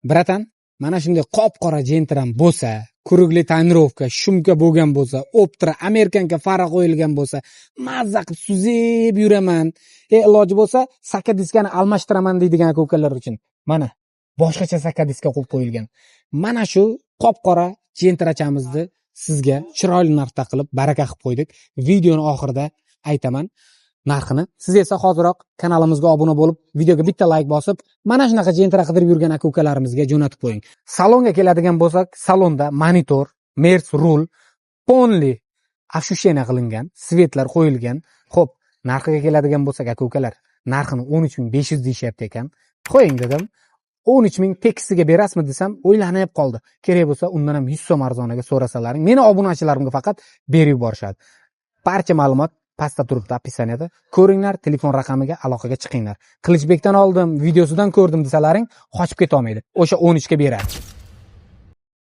Братан, mana shunday qop qora Jentram bo'lsa, круглый тонировка, шумка bo'lgan bo'lsa, Optra, американка fara qo'yilgan bo'lsa, mazza qilib suzib yuraman. Iloji bo'lsa, saka diskani almashtiraman deydigan aka ukalar uchun. Mana boshqacha saka diska qo'yib qo'yilgan. Mana shu qop qora Jentrachamizni sizga chiroyli narxda qilib baraka qilib qo'ydik. Videoni oxirida aytaman narxini. Siz esa hoziroq kanalimizga obuna bo'lib, videoga bitta layk bosib, mana shunaqa Jentra qidirib yurgan aka ukalarimizga jo'natib qo'ying. Salonga keladigan bo'lsak, salonda monitor, Merc rul, полный освещение qilingan, свет lar qo'yilgan. Xo'p, narxiga keladigan bo'lsak, aka ukalar, narxini 13 500 deyishyapti ekan. Qo'ying dedim. 13 ming tekisiga berasizmi desam, o'ylanib qoldi. Kerak bo'lsa, undan ham 100 so'm arzoniga so'rasalaring, meni obunachilarimga faqat berib yuborishadi. Barcha ma'lumot pastda turibdi, описание da. Ko'ringlar, telefon raqamiga aloqaga chiqinglar. Qilichbekdan oldim, videosidan ko'rdim desalaring, qochib ketolmaydi. O'sha 13 ga beradi.